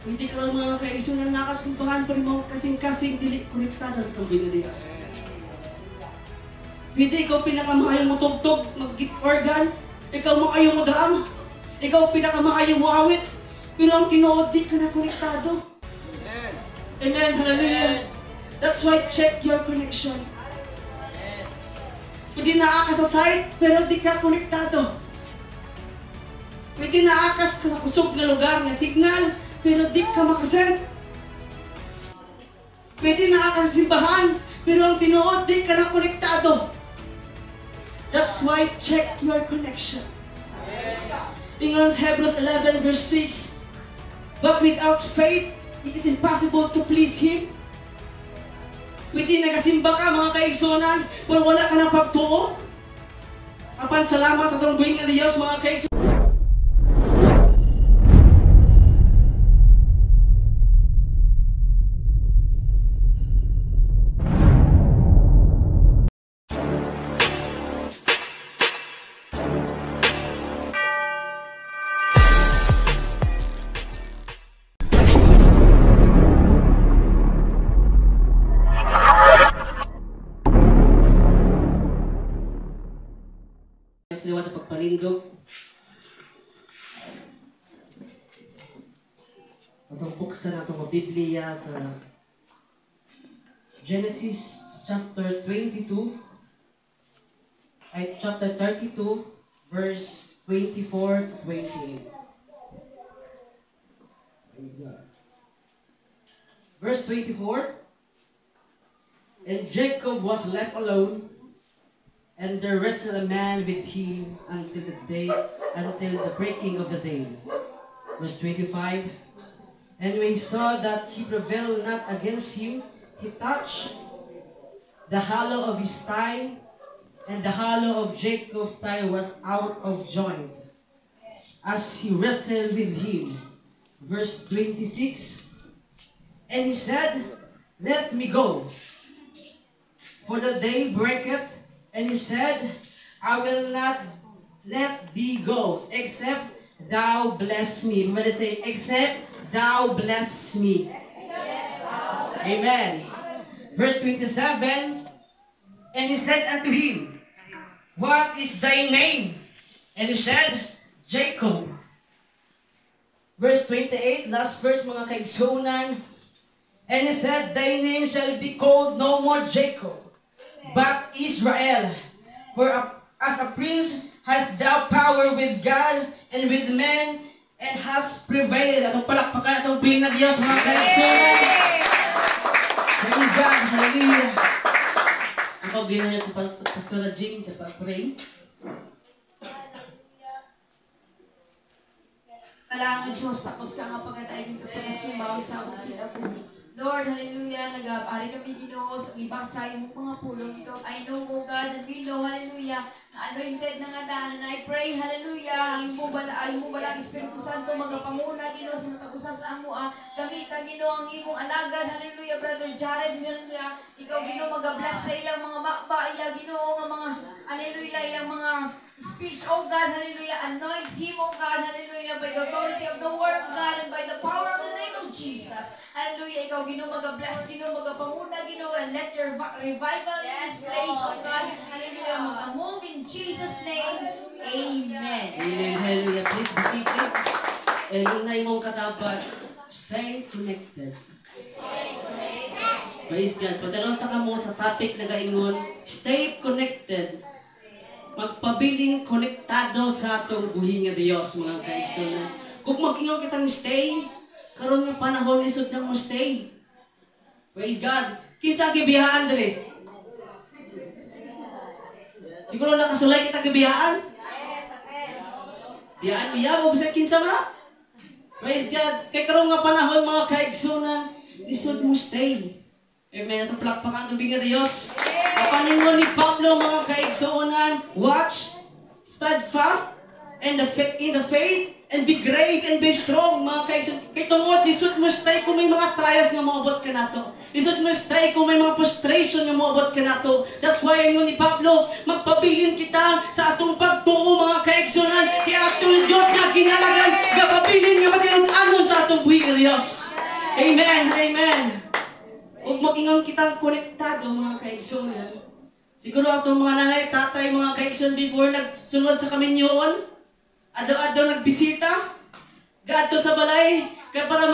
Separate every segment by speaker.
Speaker 1: Pwede ka lang, mga kaigsunan, nakasimbahan pa rin mo kasing-kasing dili konektado sa itong nga Diyos. Pwede ikaw pinakamahayong mo tugtog, mag-organ, ikaw maayo mo drum, ikaw pinakamaayo mo awit, pero ang tinuod, di ka na konektado. Amen. Amen. Hallelujah. That's why check your connection. Pwede naa ka sa site, pero di ka konektado. Pwede naa ka sa kusog na lugar nga signal, pero di ka makasend. Pwede naa ka sa simbahan, pero ang tinuod, di ka na konektado. That's why check your connection. Ingon sa Hebrews 11 verse 6, "But without faith, it is impossible to please Him." Pwede nagasimba ka, mga kaigsunan, pero wala ka ng pagtuo. Apan salamat sa atong buhi nga Dios, mga kaigsunan. Sa pagpanindog. Atong buksan atong Biblia sa Genesis chapter 22 ay chapter 32 verse 24 to 28. Praise God. Verse 24, "And Jacob was left alone, and there wrestled a man with him until the breaking of the day." Verse 25, "And when he saw that he prevailed not against him, he touched the hollow of his thigh, and the hollow of Jacob's thigh was out of joint, as he wrestled with him." Verse 26, "And he said, 'Let me go, for the day breaketh.' And he said, 'I will not let thee go, except thou bless me.'" Everybody say, "Except thou bless me." Amen. Verse 27, "And he said unto him, 'What is thy name?' And he said, 'Jacob.'" Verse 28, last verse, mga kaigsunan. "And he said, 'Thy name shall be called no more Jacob, but Israel, for as a prince hast thou power with God and with men, and hast prevailed." Atong palakpakan atong buhi na Diyos, mga kaigsunan. Praise God. Hallelujah. Ang pag-gina niya sa Pastora Jing sa pag-pray.
Speaker 2: Kailangan Diyos, tapos ka nga pagkatayin ka pagsimbaw sa akong kinabuhi. Lord, hallelujah, nag-aari kami, Ginoo, sa ibasa imong mga pulong ito. I know, O God, and we know, hallelujah, na anointed na nga daan. And I pray, hallelujah, ang imo bala Espiritu Santo magapanguna, Ginoo, sa matag usa sa amo. Gamita, Ginoo, ang imong alagad, hallelujah, Brother Jared, hallelujah. Ikaw, Ginoo, magabless sa iyang mga makba, iya, Ginoo, nga mga, hallelujah, iyang mga speech, O God, hallelujah. Anoint him, O God, hallelujah, by the authority of the word of God and by the power of the name of Jesus. Hallelujah. Ikaw, Ginoo, magabless, Ginoo, magapanguna, Ginoo, and let your revival in this place, O God, hallelujah, mag-move in Jesus' name. Amen.
Speaker 1: Amen. Hallelujah. Please be seated. And unay mong katapat, stay connected. Praise God. Pagkaroon ta ka mo sa topic na gaingon, stay connected. Magpabiling konektado sa atong buhi nga Dios, mga kaigsunan. Kung mag-ingon kitang stay, karon nga panahon lisod nang mo stay. Praise God. Kinsa ang gibiyaan diri? Siguro nakasulay kita gibiyaan? Biyaan uyab o bisag kinsa man na? Praise God. Kay karon nga panahon, mga kaigsunan, lisod mo stay. Amen. Sa palakpakan tubig nga Dios. Kapaningon ni Pablo, mga kaigsuonan, "Watch, steadfast, and in the faith, and be brave and be strong," mga kaigsuonan. Kay tungod, lisod mo stay kung may mga trials nga moabot ka nato. Lisod mo stay kung may mga frustration nga moabot ka nato. That's why ingon ni Pablo, magpabilin kita sa atong pagtuo, mga kaigsuonan. Kay atong Diyos nga ginalagan, gapabilin nga matinud-anon sa atong buhi nga Dios. Amen. Amen. Ug mag-ingon kitang konektado, mga kaigsunan. Siguro atong mga nanay, tatay, mga kaigsoon, before nagsunod sa kaminyoon, adlaw-adlaw nagbisita, gaadto sa balay, kay para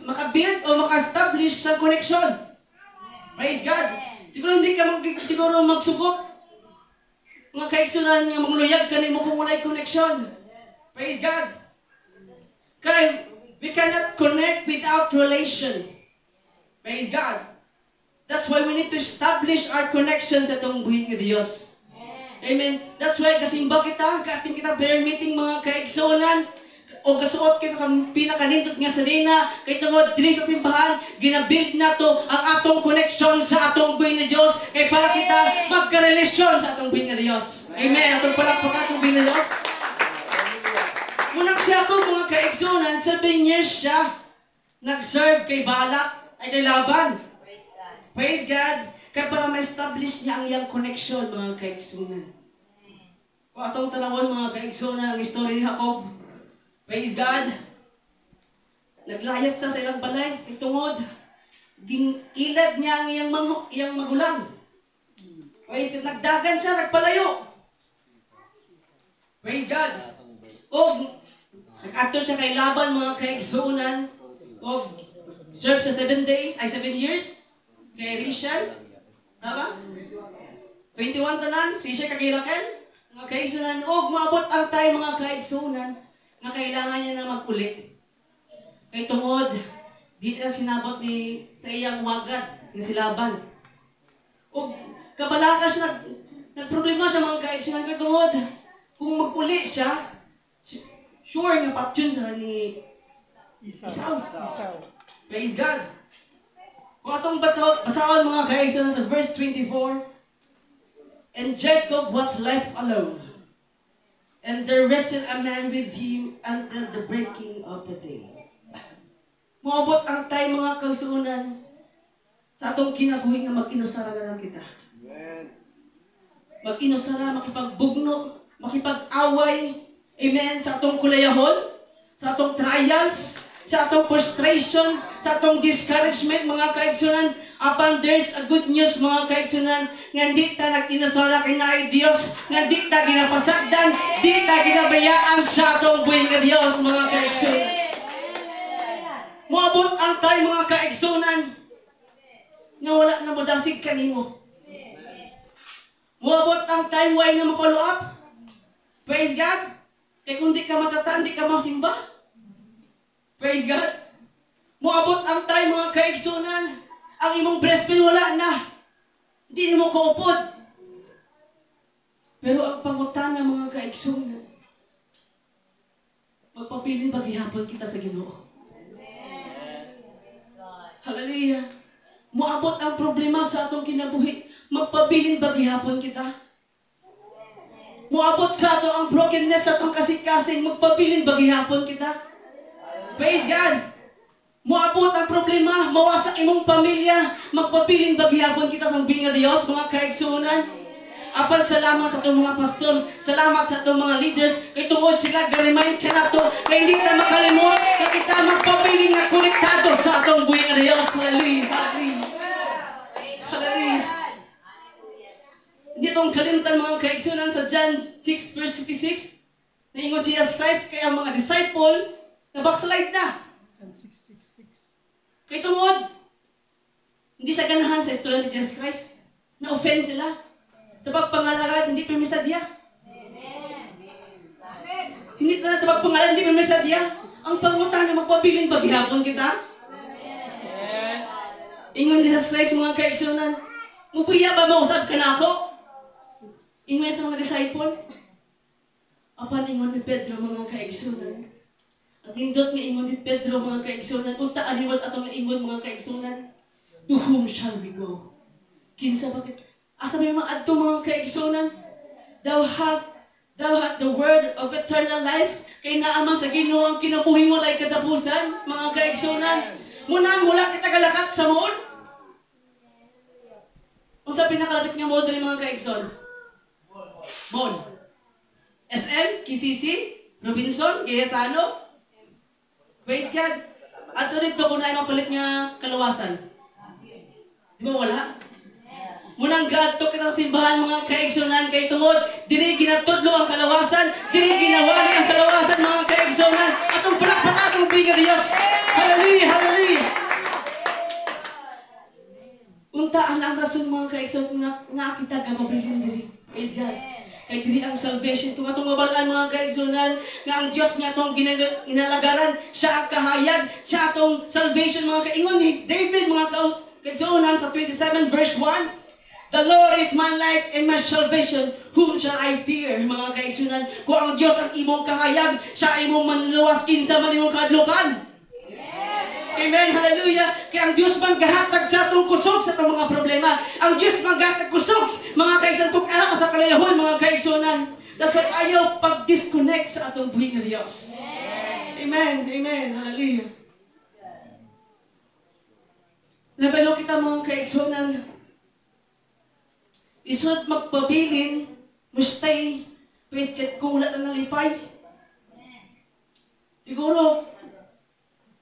Speaker 1: makabuild o maka-establish sa connection. Praise God. Siguro hindi ka siguro magsugot, mga kaigsunan, nga mangluyag kanimo kung walay connection. Praise God. Kay we cannot connect without relation. Praise God. That's why we need to establish our connection sa atong buhi nga Dios. Amen. That's why kasimba kita, kaatin kita prayer meeting, mga kaigsunan, o gasuot kita sa pinakanindot nga sarina kay tungod diri sa simbahan gina-build nato ang atong connection sa atong buhi nga Dios kay para kita magkarelasyon sa atong buhi nga Dios. Amen. Atong palakpakan atong buhi nga Dios. Munang siya ko, mga kaigsunan, 7 years siya nag-serve kay Balak, ay kay Laban. Praise God. Kaya para ma-establish niya ang iyang connection, mga kaigsunan. Kung atong tanawon, mga kaigsunan, ang story ni Jacob, praise God, naglayas siya sa ilang balay, kay tungod, ging-ilad niya ang iyang magulang. Praise God, nagdagan siya, nagpalayo. Praise God. O, nag-adto siya kay Laban, mga kaigsunan, o serve sa 7 days, ay 7 years, kay Rachel. Tama? 21 tanan, Rachel kag Raquel. Mga kaigsunan, og maabot ang time, mga kaigsunan, nga kailangan niya na magpuli. Kay tungod, di na sinabot ni sa iyang wagad, ni si Laban. Og kabalaka siya, nagproblema siya, mga kaigsunan, kay tungod, kung magpuli siya, sure nga patyon siya ni
Speaker 3: Isaw.
Speaker 1: Isaw.
Speaker 3: Isaw.
Speaker 1: Praise God. Kung atong basahon, mga kaigsunan, sa verse 24, "And Jacob was left alone, and there wrestled a man with him until the breaking of the day." Moabot ang time, mga kaigsunan, sa atong kinabuhi nga mag-inusara na lang kita.
Speaker 4: Amen.
Speaker 1: Mag-inusara, makipagbugno, makipag-away, amen, sa atong kulayahon, sa atong trials, sa atong frustration, sa atong discouragement, mga kaigsunan. Apan there's a good news, mga kaigsunan, nga di ta nag-inusara kay naay Dios, nga di ta ginapasagdan, di ta ginabayaan sa atong buhi nga Dios, mga kaigsunan. Moabot ang time, mga kaigsunan, nga wala na modasig kanimo. Moabot ang time way na mo-follow up. Praise God. Kay kung di ka matata, di ka masimba. Praise God. Moabot ang time, mga kaigsunan, ang imong best friend wala na. Hindi mo kaupod. Pero ang pangutana, mga kaigsunan, magpabilin ba gihapon kita sa Ginoo? Hallelujah. Moabot ang problema sa atong kinabuhi. Magpabilin ba gihapon kita? Moabot sa ato ang brokenness sa atong kasing-kasing. Magpabilin ba gihapon kita? Praise God. Moabot ang problema, mawasak imong pamilya, magpabilin ba gihapon kita sa buhi nga Dios, mga kaigsuonan? Apan salamat sa atong mga pastor, salamat sa atong mga leaders, kay tungod sila ga-remind kanato, kay hindi ta makalimot na kita magpabilin nga konektado sa atong buhi nga Dios. Hallelujah. Hallelujah. Hallelujah. Hindi itong kalimtan, mga kaigsunan, sa John 6 verse 66. Naingon si Jesus Christ kay ang mga disciple na backslide na.
Speaker 3: John 666.
Speaker 1: Kay tungod, hindi siya ganahan sa istorya ni Jesus Christ. Na-offend sila. Sa pagpangalagad, hindi permisadya. Hindi na sa pagpangalagad, hindi permisadya. Ang pangutana, magpabilin ba gihapon kita? Ingon Jesus Christ, mga kaigsunan, "Mubiya ba mausab ka na ako?" Ingon niya sa mga disciple. Apan ingon ni Pedro, mga kaigsunan. Ang nindot nga ingon ni Pedro, mga kaigsunan. Unta aliwat atong ingon, mga kaigsunan. "To whom shall we go?" Kinsa bakit? Asa may mga adto, mga kaigsunan? Thou hast the word of eternal life. Kay naa man sa Ginoo ang kinabuhing walay katapusan, mga kaigsunan. Munang wala kita galakat sa mall. Unsa pinakalapit nga mall diri, mga kaigsoon? Mall. SM, KCC, Robinson, Gayasano. Praise God. Ato dito kung naay mapalit nga kaluwasan. Di ba wala? Munang gaadto kita sa simbahan, mga kaigsunan, kay tungod diri ginatudlo ang kalawasan, diri ginawali ang kalawasan, mga kaigsunan. Atong palakpak atong biga Dios. Hallelujah, hallelujah. Unta ang rason, mga kaigsunan, kung nga kita gapabilin diri. Praise God. Kay diri ang salvation. Kung atong mabalaan, mga kaigsunan, nga ang Dios nga atong inalagaran, siya ang kahayag, siya atong salvation, mga kaingon ni David, mga kaigsunan, sa 27 verse 1, "The Lord is my light and my salvation, whom shall I fear?" Mga kaigsunan, kung ang Diyos ang imong kahayag, siya imong manluwas, kinsa man imong kahadlukan. Amen, hallelujah. Kaya ang Diyos man gahatag sa atong kusog sa atong mga problema. Ang Diyos man gahatag kusog, mga kaigsunan, kung ara ka sa kalayahon, mga kaigsunan. That's why ayaw pag-disconnect sa atong buhi nga Diyos. Amen, amen, hallelujah. Nabalo kita, mga kaigsunan, isod magpabilin, mustay, pwede kung wala na nalipay. Siguro,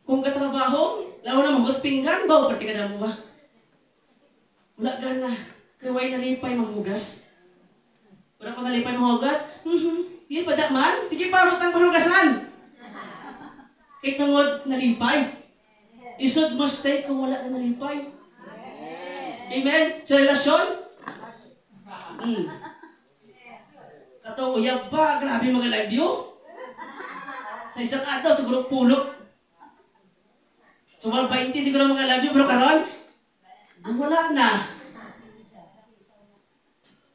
Speaker 1: kung katrabaho, lawa na mahugas pinggan ba, o pati ka na mo ba? Wala gana. Kaya way nalipay manghugas. Wala ko nalipay manghugas? Hindi pa da man. Sige pa, matang pahugasan. Kay tungod nalipay. Isod mo stay kung wala na nalipay. Amen? Sa relasyon? Katong uyab ba, grabe mga live view. Sa isang adlaw, siguro pulo. So, 20 siguro mga love you, pero karon, wala na.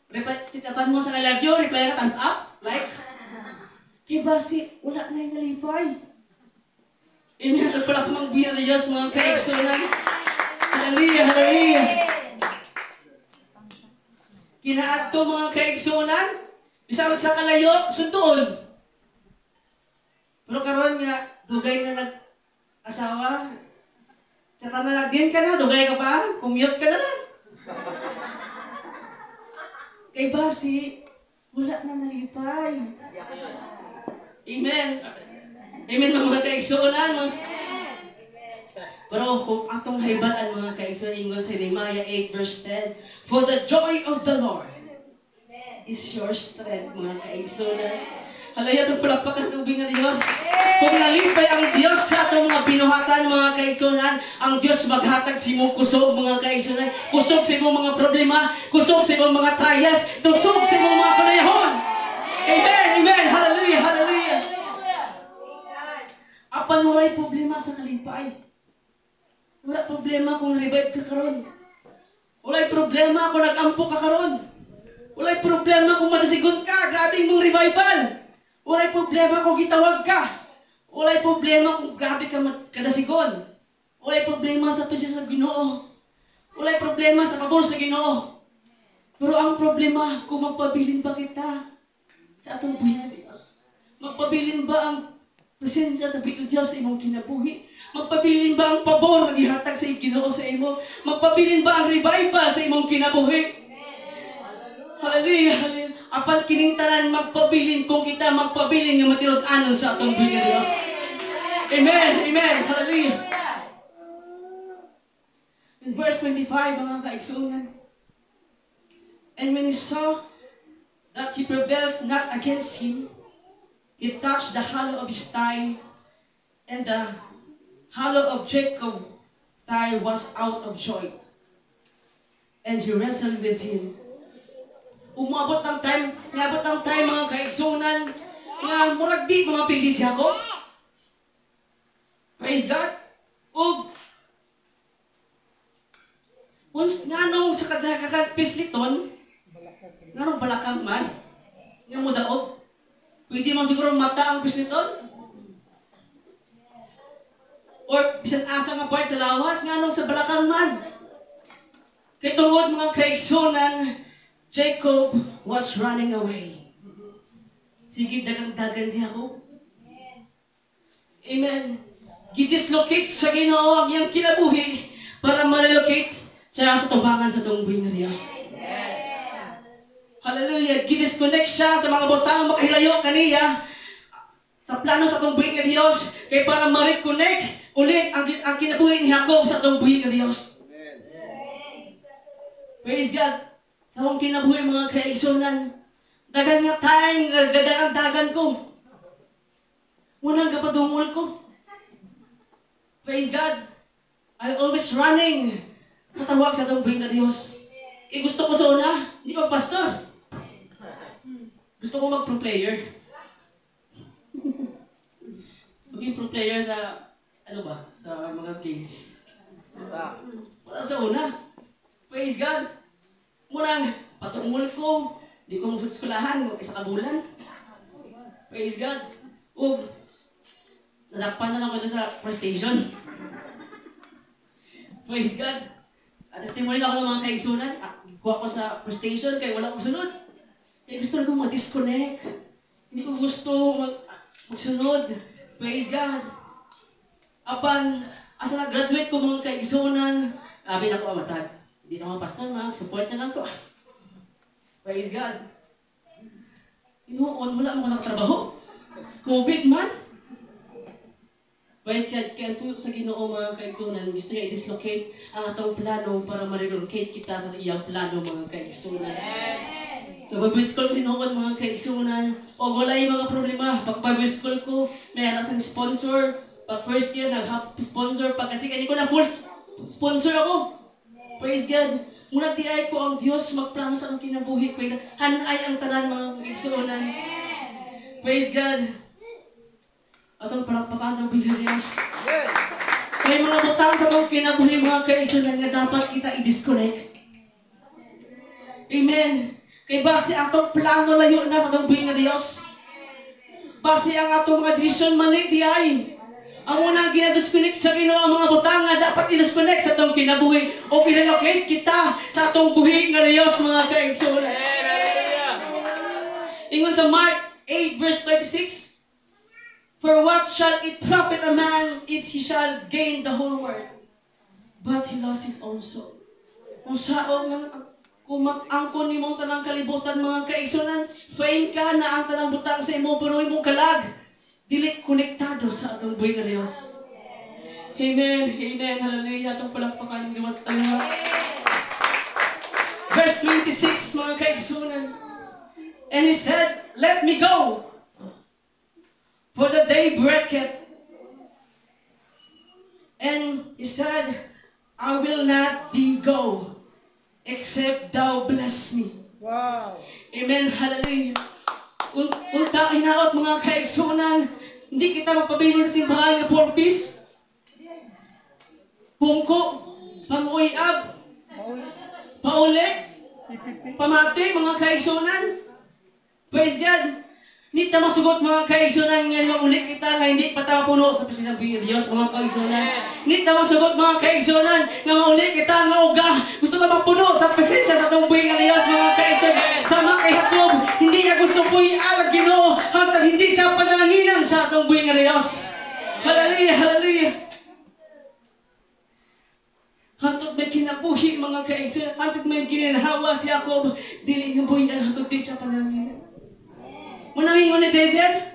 Speaker 1: Reply, chitatan mo sa I love you, reply ka, thumbs up, like. Kay basi, wala na yung nalipay. Amen. Ito pala kumang biya ng Diyos, mga kaigsunan. Hallelujah, hallelujah. Kinaadto, mga kaigsunan, bisan sa kalayo, suntuon. Pero karon nga, dugay na nag-asawa, tsaka na, din ka na, dugay ka pa, commute ka na lang. Kay basi, wala na nalipay. Amen. Amen, mga kaigsuonan. Pero kung atong haybaan, mga kaigsuonan, ingon sa Nehemiah 8 verse 10, "For the joy of the Lord is your strength," mga kaigsuonan. Halaya, itong palakpakan ng tubig ng Diyos. Kung nalipay ang Diyos sa atong mga binuhatan, mga kaigsunan, ang Diyos maghatag sa imong kusog, mga kaigsunan. Kusog sa imong mga problema, kusog sa imong mga trials, kusog sa imong mga kalayahon. Amen, amen, hallelujah, hallelujah. Apan walay problema sa kalipay. Wala problema kung revive ka karon. Walay problema kung nag-ampo ka karon. Walay problema kung madasigon ka, grabe mong revival. Walay problema kung gitawag ka. Walay problema kung grabe ka kadasigon. Walay problema sa presensya sa Ginoo. Walay problema sa pabor sa Ginoo. Pero ang problema, kung magpabilin ba kita sa atong buhi na Diyos? Magpabilin ba ang presensya sa buhi ng Diyos sa imong kinabuhi? Magpabilin ba ang pabor nga gihatag sa Ginoo sa imo? Magpabilin ba ang revival sa imong kinabuhi? Hallelujah, hallelujah. Apan kining tanan magpabilin kung kita magpabilin nga matinud-anon sa atong buhi nga Dios. Amen, amen, hallelujah. In verse 25, mga kaigsuonan, "And when he saw that he prevailed not against him, he touched the hollow of his thigh, and the hollow of Jacob's thigh was out of joint. And he wrestled with him." Umabot ng time, niabot ng time, mga kaigsunan, nga murag di mamapili si Jacob. Praise God. Ug uns nganong sa kadakakan pisliton, nganong balakang man, nga mudaog, pwede man siguro mata ang pisliton? Or bisan asa nga part sa lawas, nganong sa balakang man? Kay tungod, mga kaigsunan, Jacob was running away. Sige, dagang-dagan si Jacob. Amen. Gidislocate sa Ginoo ang iyang kinabuhi para ma-relocate siya sa tubangan sa atong buhi nga Dios. Hallelujah. Gidisconnect siya sa mga butang makahilayo kaniya sa plano sa atong buhi nga Dios kay para ma-reconnect Ulit ang kinabuhi ni Jacob sa atong buhi nga Dios. Praise God. Sa akong kinabuhi, mga kaigsunan, dagan nga time, gadagan-dagan ko. Unang kapadungol ko. Praise God. I always running sa tawag sa atong buhi nga Dios. Kaya gusto ko sa una, hindi ko pastor. Gusto ko mag-pro player. Maging pro player sa, ano ba, sa mga games. Wala sa una. Praise God. Munang, patungol ko, di ko mo sa eskwelahan, isa ka bulan. Praise God. Ug, nadakpan na lang ko doon sa PlayStation. Praise God. At testimony na ako ng mga kaigsunan. Kuha ko sa PlayStation kaya wala akong sunod. Kaya gusto ko ma-disconnect. Hindi ko gusto magsunod. Praise God. Apan, asa na-graduate ko, mga kaigsunan, abi na ko amatag. Hindi na ako pastor, mag-support na lang ko. Praise God. Noon, wala mo ko nakatrabaho. COVID man. Praise God, kaya ang sa Ginoo, mga kaigsunan, gusto niya i-dislocate ang atong plano para ma-relocate kita sa iyang plano, mga kaigsunan. So, school ko noon, mga kaigsunan, o wala yung mga problema. Pag Bible school ko, may aras ang sponsor. Pag first year, nag-half sponsor. Pag kasi kanya ko na full sponsor ako. Praise God. Muna ti ay ko ang Dios magplano sa akong kinabuhi. Praise God. Hanay ang tanan, mga kaigsunan. Praise God. Atong palakpakan ang bigla Diyos. May mga butang sa atong kinabuhi, mga kaigsunan, nga dapat kita i-disconnect. Amen. Kay base atong plano layo na sa atong buhi nga Dios. Base ang atong mga desisyon mali di ay. Ang unang ginadisconnect sa Ginoo ang mga butang nga dapat i-disconnect sa atong kinabuhi o i-relocate kita sa atong buhi nga Dios, mga kaigsuonan. Ingon sa Mark 8 verse 36, "For what shall it profit a man if he shall gain the whole world, but he lost his own soul?" Kung sao man kung mag-angkon nimong tanang kalibutan, mga kaigsunan, fame ka na ang tanang butang sa imo, pero imong kalag dili konektado sa atong buhi nga Dios. Amen. Amen. Hallelujah. Atong palakpakan ang diwat ang Verse 26, mga kaigsunan. And he said, "Let me go, for the day breaketh." And he said, "I will not thee go, except thou bless me."
Speaker 3: Wow.
Speaker 1: Amen. Hallelujah. Unta hinaot, mga kaigsunan, hindi kita magpabili sa simbahan nga 4 piece. Pungko, pang-uyab,
Speaker 3: Pauli.
Speaker 1: Pauli,
Speaker 3: PPP.
Speaker 1: Pamati, mga kaigsunan. Praise God. Hindi ta masugot, mga kaigsunan, nga mauli kita nga hindi pa ta puno sa presensya ng Diyos, mga kaigsunan. Hindi ta masugot, mga kaigsunan, nga mauli kita nga uga. Gusto ta mapuno sa presensya sa atong buhi nga Diyos, mga kaigsunan. Sama kay Jacob, hindi ka gusto puy alag Ginoo hangtod hindi siya panalanginan sa atong buhi nga Diyos. Hallelujah, hallelujah. Hantod may kinabuhi, mga kaigsunan, hantod may gininhawa si Jacob, dili niya buhian hantod di siya panalanginan. Munang ni David,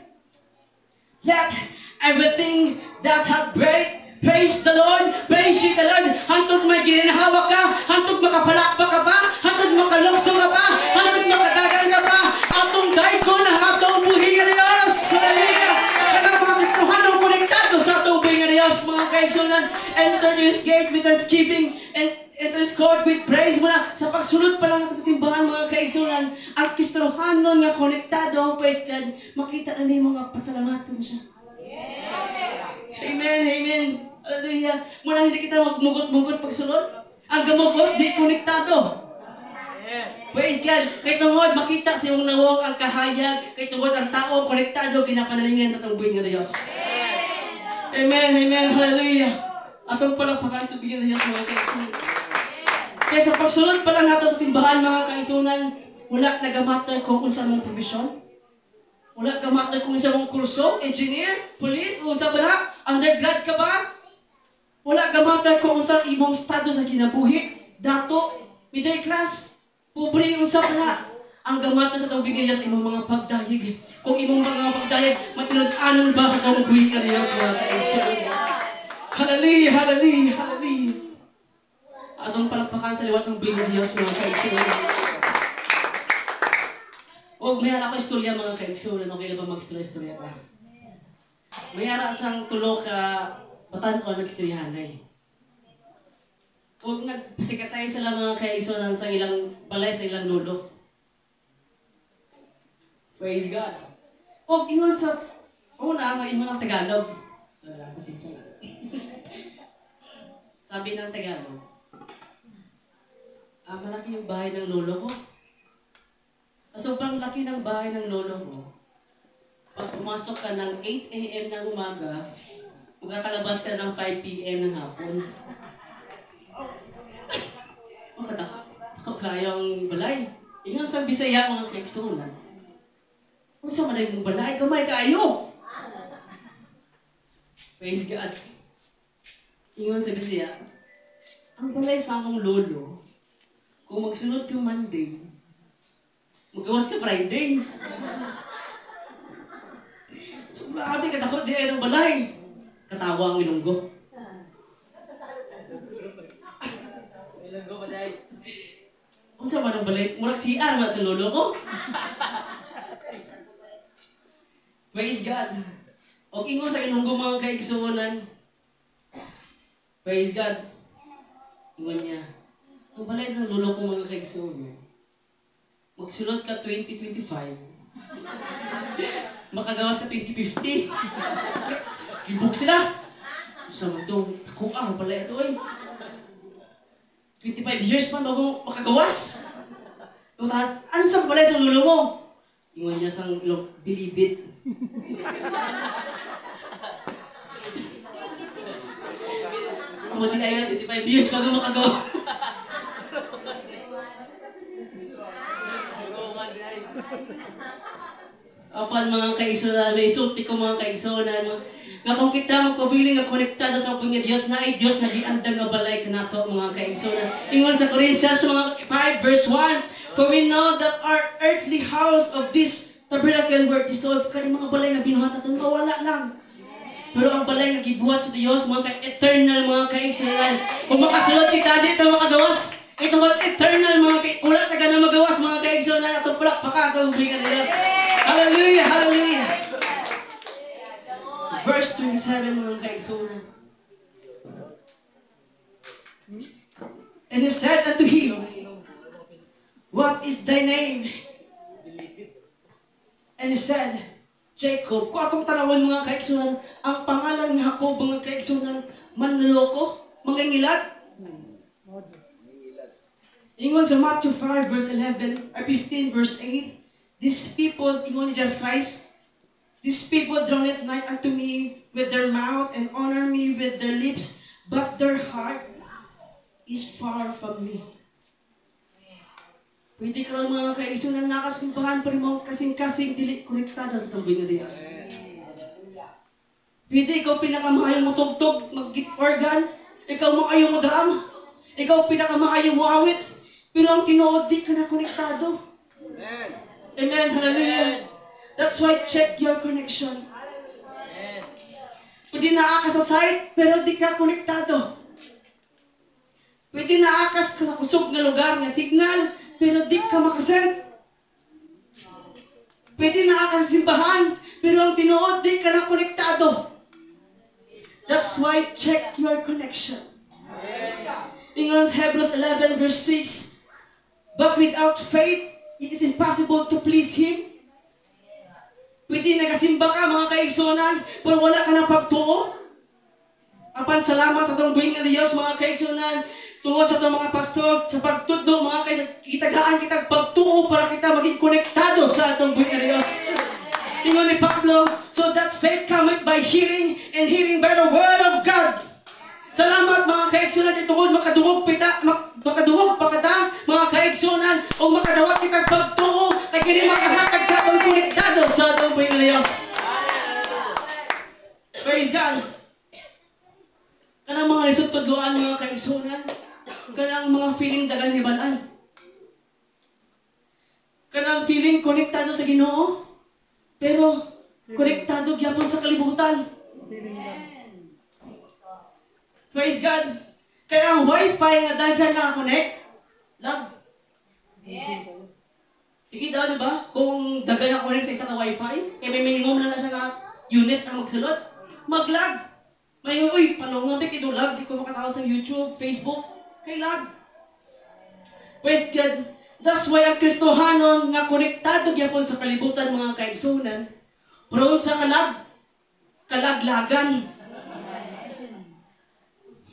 Speaker 1: "Let everything that hath breath praise the Lord, praise ye the Lord." Hantod may gininhawa ka, hantod makapalakpak ka pa, hantod makalukso ka pa, hantod makadagan ka pa, atong daygon ang atong buhi nga Diyos. Hallelujah! Kanang mga Kristohanong konektado sa atong buhi nga Diyos, mga kaigsunan. Enter this gate with thanksgiving and enter this court with praise muna. Sa pagsulod pa lang sa simbahan, mga kaigsunan, ang Kristohanon nga konektado, praise God, makita na nimo nga pasalamaton siya. Amen, amen. Hallelujah. Muna hindi kita magmugot-mugot pagsulod. Ang gamugot, di konektado. Praise God. Kay tungod, makita sa iyong nawong ang kahayag. Kay tungod ang tao konektado, ginapanalingan sa atong buhi nga Diyos. Amen, amen, hallelujah. Atong palakpakan sa bigyan ng Diyos, mga kaigsunan. Kaya sa pagsulod pa lang nato sa simbahan, mga kaigsunan, wala nagamatter kung unsa mong profesyon. Wala gamatter kung unsa mong kurso, engineer, police, unsa ba na, undergrad ka ba? Wala gamatter kung unsa imong estado sa kinabuhi, dato, middle class, pobre, unsa pa na. Ang gamata sa atong bigyan Diyos imong mga pagdayeg. Kung imong mga pagdayeg, matinud-anon ba sa atong buhi nga Diyos, mga kaigsunan. Hallelujah, hallelujah, hallelujah. Atong palakpakan sa liwat ng big Diyos, mga kaigsunan. Og may ara ko istorya, mga kaigsunan, okay lang ba mag-istorya-istorya pa? May ara sang tulo ka batan-on nag-istoryahanay. Og nagpasikatay sila, mga kaigsunan, sa ilang balay sa ilang lolo. Praise God. Og ingon sa una, nga ingon ng Tagalog. So, pasensya na. Sabi ng Tagalog, "Ah, malaki yung bahay ng lolo ko. Sa sobrang laki ng bahay ng lolo ko, pag pumasok ka ng 8 a.m. ng umaga, makakalabas ka ng 5 p.m. ng hapon." Oh, katakot kayong balay. Ingon sa Bisaya, mga kaigsunan, "Unsa man mong balay, gamay kaayo." Praise God. Ingon sa Bisaya, "Ang balay sa among lolo, kung magsunod ka Monday, magawas ka Friday." So grabe, katakot di ay ng balay. Katawa ang Ilonggo.
Speaker 4: Ilonggo ba dahil?
Speaker 1: Unsa man ang balay? Murag CR man sa lolo ko. Praise God. Og ingon sa Ilonggo, mga kaigsuonan. Praise God. Ingon niya, "Ang balay sa lolo ko, mga kaigsuonan, magsulod ka 2025, makagawas ka 2050." Gibok sila. Sa man to, kuha pala ito eh. 25 years man bago makagawas. "Ano sa balay sa lolo mo?" Ingon niya sang bilibid. Amo di ay 25 years bago makagawas. Apan mga kaigsunan, may sulti ko, mga kaigsunan, nga kung kita magpabiling nga konektado sa pang Dios, na ay Dios nagiandam nga balay kanato, mga kaigsunan. Ingon sa Corinthians mga 5 verse 1, "For we know that our earthly house of this tabernacle were dissolved." Kani mga balay nga binuhat naton mawala lang. Pero ang balay nga gibuhat sa Dios, mga ka eternal, mga kaigsunan. Kung makasulod kita dito makagawas. Ito mga eternal, mga kay wala ta na magawas, mga kaigsunan. Atong palakpakan atong buhi nga Dios. Hallelujah, hallelujah. Verse 27, mga kaigsunan. And he said unto him, "What is thy name?" And he said, "Jacob." Kung atong tanawon, mga kaigsunan, ang pangalan ni Jacob, mga kaigsunan, manloloko, mangingilat. Ingon sa Matthew 5 verse 11, or 15 verse 8, "These people," ingon ni Jesus Christ, "these people draw not nigh unto me with their mouth and honor me with their lips, but their heart is far from me." Pwede ka lang, mga kaigsunan, nakasimbahan pa rin mo kasing-kasing dili konektado sa tumbing ng Diyos. Pwede ikaw pinakamaayo mo tugtog, mag-organ, ikaw maayo mo drum, ikaw pinakamaayo mo awit, pero ang tinuod di ka na konektado.
Speaker 4: Amen.
Speaker 1: Amen. Hallelujah. That's why check your connection.
Speaker 4: Amen.
Speaker 1: Pwede naa ka sa site, pero di ka konektado. Pwede naa ka sa kusog nga lugar nga signal, pero di ka makasend. Pwede naa ka sa simbahan, pero ang tinuod di ka na konektado. That's why check your connection. Ingon sa Hebrews 11 verse 6, "But without faith, it is impossible to please Him." Pwede nagasimba ka, mga kaigsunan, pero wala ka ng pagtuo. Apan salamat sa atong buhing nga Dios, mga kaigsunan, tungod sa atong mga pastor, sa pagtudlo, mga kaigsunan, kitagaan kitag pagtuo para kita maging konektado sa atong buhing nga Dios. Ingon ni Pablo, "So that faith cometh by hearing, and hearing by the word of God." Salamat, mga kaigsunan, kay tungod makadungog pita, makadungog pa kita, mga kaigsunan, o makadawat kitag pagtuo, kay kini makahatag sa atong konektado sa atong buhing nga Dios. Praise God. Kanang mga lisod tudloan, mga kaigsunan, kanang mga feeling dagan hibalaan. Kanang feeling konektado sa Ginoo, pero konektado gyapon sa kalibutan.
Speaker 3: Feeling lang.
Speaker 1: Praise God. Kaya ang wifi nga daghan nakakonect, lag. Sige daw, di ba? Kung daghan na connect sa isa ka wifi, kaya may minimum na lang siya nga unit ang magsulod, maglag. May, uy, panong nga, kay lag, di ko makatawag sa YouTube, Facebook, kay lag. Praise God. That's why ang Kristohanon nga konektado gyapon sa kalibutan, mga kaigsunan, prone sa kalag, kalaglagan.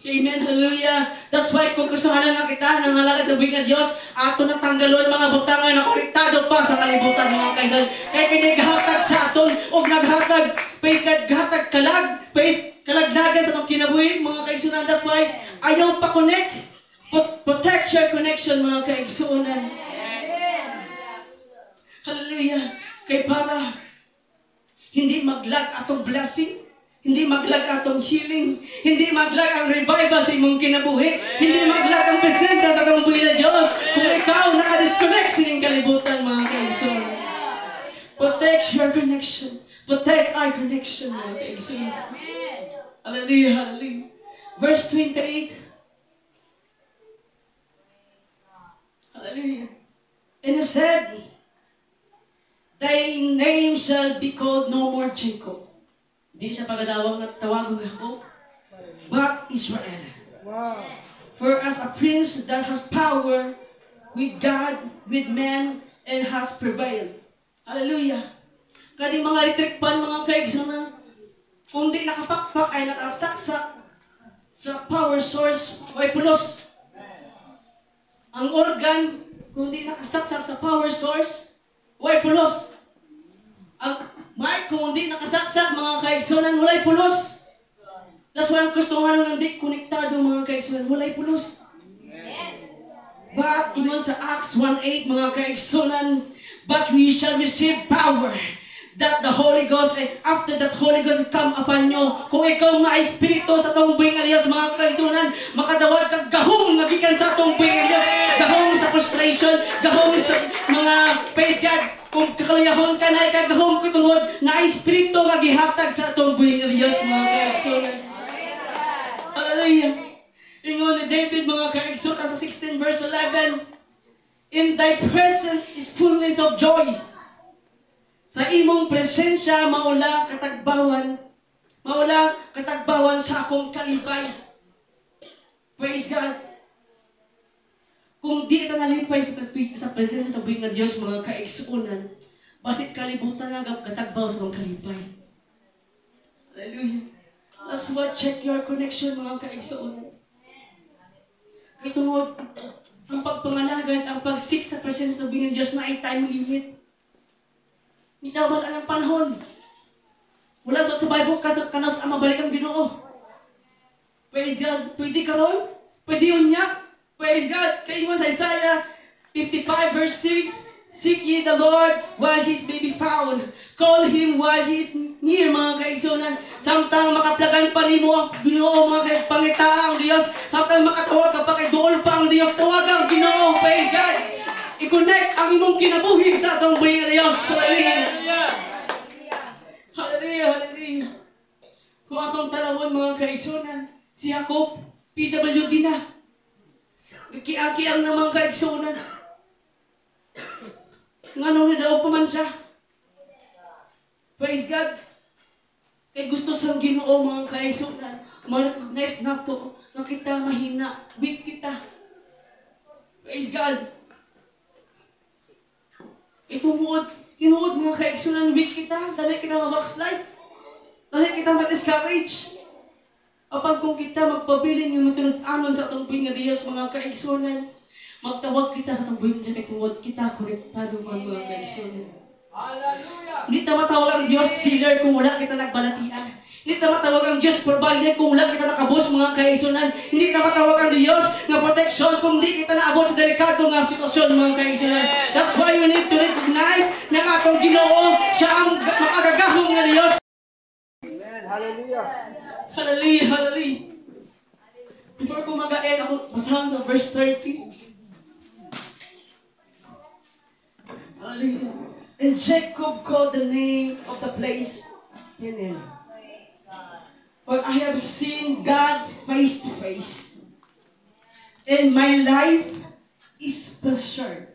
Speaker 1: Amen, hallelujah. That's why kung Kristohanon nga kita, nangalagad sa buhi nga Dios, ato na tanggalon mga butang nga nakonektado pa sa kalibutan, mga kaigsunan. Kay pinaghatag sa aton og naghatag, paghatag kalag, kalaglagan sa atong kinabuhi, mga kaigsunan. That's why ayaw pa connect. Protect your connection, mga kaigsunan. Hallelujah. Kay para hindi maglag atong blessing, hindi maglag atong healing, hindi maglag ang revival sa imong kinabuhi, hindi maglag ang presensya sa atong buhi na Diyos kung ikaw nakadisconnect sa inyong kalibutan, mga kaigsunan. Protect your connection. Protect our connection, mga kaigsunan. Hallelujah, hallelujah. Verse 28. Hallelujah. And he said, "Thy name shall be called no more Jacob." Hindi siya pagadawang at tawagon Jacob, but Israel. "For as a prince that has power with God, with men, and has prevailed." Hallelujah. Kani mga electric fan, mga kaigsunan, kung di nakapakpak ay nakasaksak sa power source, ay pulos. Ang organ, kung di nakasaksak sa power source, way pulos. Ang mic, kung hindi nakasaksak, mga kaigsunan, walay pulos. That's why ang Kristohanon hindi konektado, mga kaigsunan, walay pulos. But, ingon sa Acts 1:8, mga kaigsunan, "But we shall receive power that the Holy Ghost, eh, after that Holy Ghost come upon you." Kung ikaw nga espiritu sa atong buhi nga Diyos, mga kaigsunan, makadawat kag gahom nga gikan sa atong buhi nga Diyos, gahom sa frustration, gahom sa mga, praise God, kung kakaluyahon ka na, kagahom ko tungod na espiritu nga gihatag sa atong buhi nga Diyos, mga kaigsunan. Hallelujah. Ingon ni David, mga kaigsunan, sa 16 verse 11, "In thy presence is fullness of joy." Sa imong presensya maula katagbawan sa akong kalipay. Praise God. Kung di ta nalipay sa presensya sa buhi nga Dios, mga kaigsuonan, basit kalibutan na katagbaw sa akong kalipay. Hallelujah. That's what check your connection, mga kaigsuonan. Kay tungod ang pagpangalagad, ang pag-seek sa presensya ng buhi nga Dios na ay time limit. Hindi daw ang panahon. Wala sa Bible kasi kanos ang mabalik ang Ginoo. Praise God. Pwede karon? Pwede unya? Praise God. Kay ingon sa Isaiah 55 verse 6, "Seek ye the Lord while He may be found. Call Him while He is near," mga kaigsunan. Samtang makaplagan pa nimo ang Ginoo, mga kay pangita ang Dios. Samtang makatawag ka pa kay duol pa ang Dios, tawag ang Ginoo. Praise God. I-connect ang imong kinabuhi sa atong buhi nga Dios. Hallelujah. Hallelujah, hallelujah. Kung atong tanawon, mga kaigsunan, si Jacob, PWD na. Kiang-kiang namang kaigsunan. Nganong nidaog pa man siya? Praise God. Kay gusto sa Ginoo, mga kaigsunan, ma-recognize nato nga kita mahina, weak kita. Praise God. Itungod, tinuod, mga kaigsunan, weak kita, dali kita ma-backslide. Dali kita ma-discourage. Apan kung kita magpabilin nga matinud-anon sa atong buhi nga Dios, mga kaigsunan, magtawag kita sa atong buhi nga Diyos kay tungod kita konektado mga kaigsunan.
Speaker 4: Hallelujah!
Speaker 1: Hindi ta matawag ang Diyos healer kung wala kita nagbalatian. Hindi ta matawag ang Diyos provider kung wala kita nakabos, mga kaigsunan. Hindi ta matawag ang Diyos nga protection kung di kita naabot sa delikado nga sitwasyon, mga kaigsunan. That's why we need to recognize na ang atong Ginoo, siya ang makagagahom nga Diyos.
Speaker 5: Amen. Hallelujah.
Speaker 1: Hallelujah, hallelujah. Before ko mag-end, ako basahan sa verse 30. Hallelujah. And Jacob called the name of the place Peniel. For I have seen God face to face, and my life is preserved.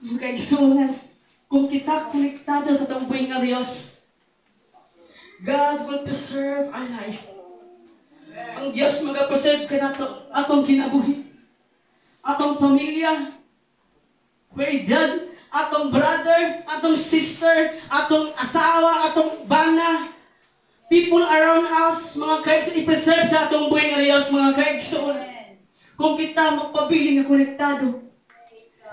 Speaker 1: Mga kaigsuonan, kung kita konektado sa atong buhi nga Dios, God will preserve our life. Ang Dios magapreserve kanato atong kinabuhi. Atong pamilya. Praise God. Atong brother, atong sister, atong asawa, atong bana, people around us, mga kaigsoon, i-preserve sa atong buhi nga Dios, mga kaigsoon. Kung kita magpabilin nga konektado.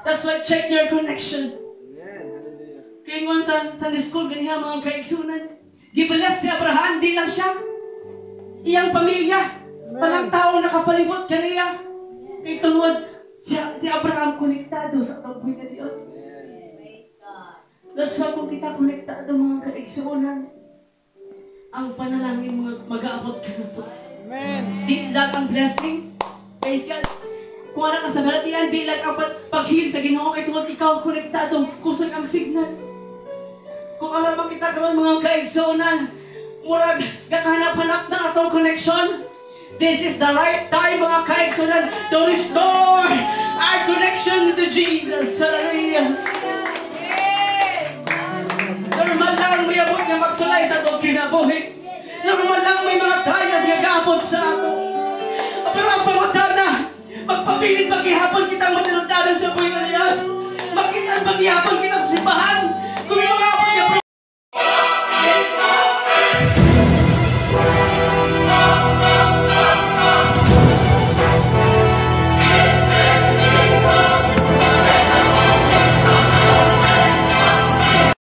Speaker 1: That's why check your connection.
Speaker 5: Amen. Hallelujah.
Speaker 1: Kaya ingon sa Sunday school, ganiha mga kaigsunan. Gibless si Abraham, di lang siya. Iyang pamilya. Tanang tao nakapalibot kaniya. Kay tungod, si Abraham konektado sa atong buhi nga Dios. That's why kung kita konektado, mga kaigsuonan, ang panalangin mga mag-aabot kanato.
Speaker 5: Amen.
Speaker 1: Di lang ang blessing. Praise God. Kung ano ka sa balatian, di lang ang pag-heal sa Ginoo kay tungod ikaw konektado kung saan ang signal. Kung ara man kita karon, mga kaigsuonan, murag gakahanap-hanap na atong connection. This is the right time, mga kaigsuonan, to restore our connection to Jesus. Hallelujah. Normal lang may abot nga magsulay sa atong kinabuhi. Normal lang may mga trials nga gaabot sa ato. Pero ang pangutana, magpabilin paghihapon kitang matinundanan sa buhi ng Diyos? Makita paghihapon kita sa simbahan? Kung may mga